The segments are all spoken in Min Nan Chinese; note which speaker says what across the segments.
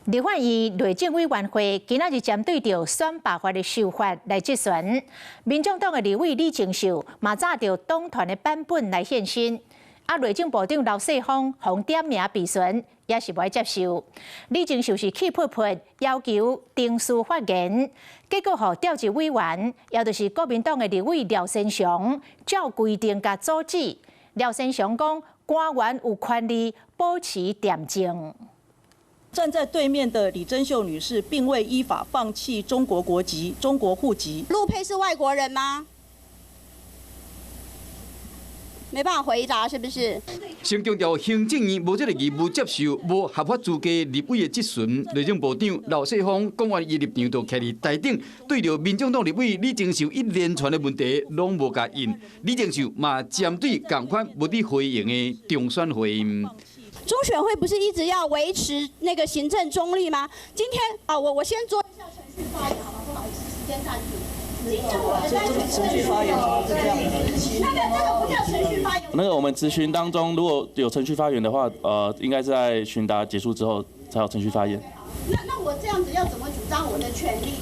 Speaker 1: 立法院內政委員會今仔日針對著選罷法的修法來質詢，民眾黨的立委李正秀嘛紮著黨團的版本來現身。啊，內政部長劉世鋒予點名備詢，也是無愛接受。李正秀是氣噗噗，要求程序發言，結果予召集委員，也就是國民黨的立委廖先祥，照規定共阻止。廖先祥講，官員有權利保持恬靜。
Speaker 2: 站在對面的李貞秀女士，並未依法放棄中國國籍、中國戶籍。
Speaker 3: 陸配是外國人嗎？沒辦法回答，是不是？
Speaker 4: 先強調行政院無這个義務接受無合法資格立委的質詢。內政部長劉世鋒講完伊立場，就徛佇台頂，對著民眾黨立委李貞秀一連串的問題，攏無共應。李貞秀嘛針對仝款無佇回應的中選會。
Speaker 3: 中選會不是一直要維持那個行政中立嗎？今天啊，我先做一下程序發言，好嗎？不好意思，時間暫停。今天我的程
Speaker 2: 序發言是這樣。
Speaker 3: 那個這個不叫程序發言。
Speaker 5: 那個我們質詢當中，如果有程序發言的話，應該是在詢答結束之後才有程序發言。
Speaker 3: 那我這樣子要怎麼主張我的權利？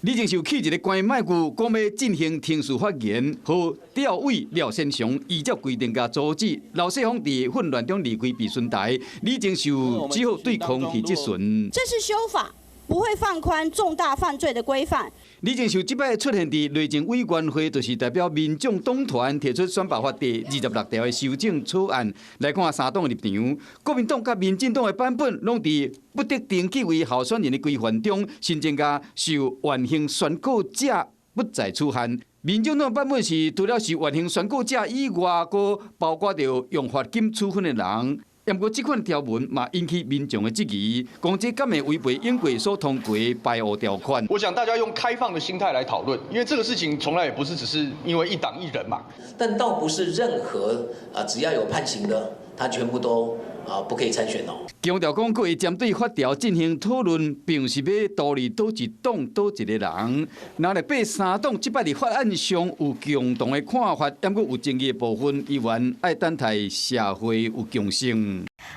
Speaker 4: 李貞秀起一个關麥句，講欲進行程序發言，予召委廖先祥依照規定共阻止。劉世鋒佇混亂中離開備詢台，李貞秀只好對空氣質詢。
Speaker 3: 這是修法，不會放寬重大犯罪的規範。
Speaker 4: 李貞秀這擺出現佇內政委員會，就是代表民眾黨團提出選罷法第26條的修正草案。來看三黨的立場，國民黨佮民進黨的版本，攏佇不得登記為候選人的規範中，新增加受緩刑宣告者不在此限。民眾黨版本是除了受緩刑宣告者以外，閣包括著用罰金處分的人。毋過，這款條文嘛引起民眾的質疑，講這敢會違背英國所通過的排烏條款。
Speaker 6: 我想大家用開放的心態來討論，因為這個事情從來也不是只是因為一黨一人嘛。
Speaker 7: 但倒不是任何啊，只要有判刑的，他全部都啊不可以參選哦。
Speaker 4: 強調講，閣會針對法條進行討論，並毋是欲圖利佗一黨佗一個人。若來爬三黨這擺佇法案上有共同的看法，猶閣有爭議的部分，依然愛等待社會有共識。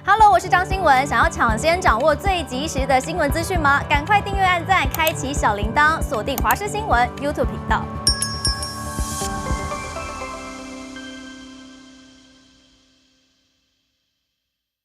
Speaker 8: Hello，我是張新聞，想要搶先掌握最及時的新聞資訊嗎？趕快訂閱、按讚、開啟小鈴鐺，鎖定華視新聞 YouTube 頻道。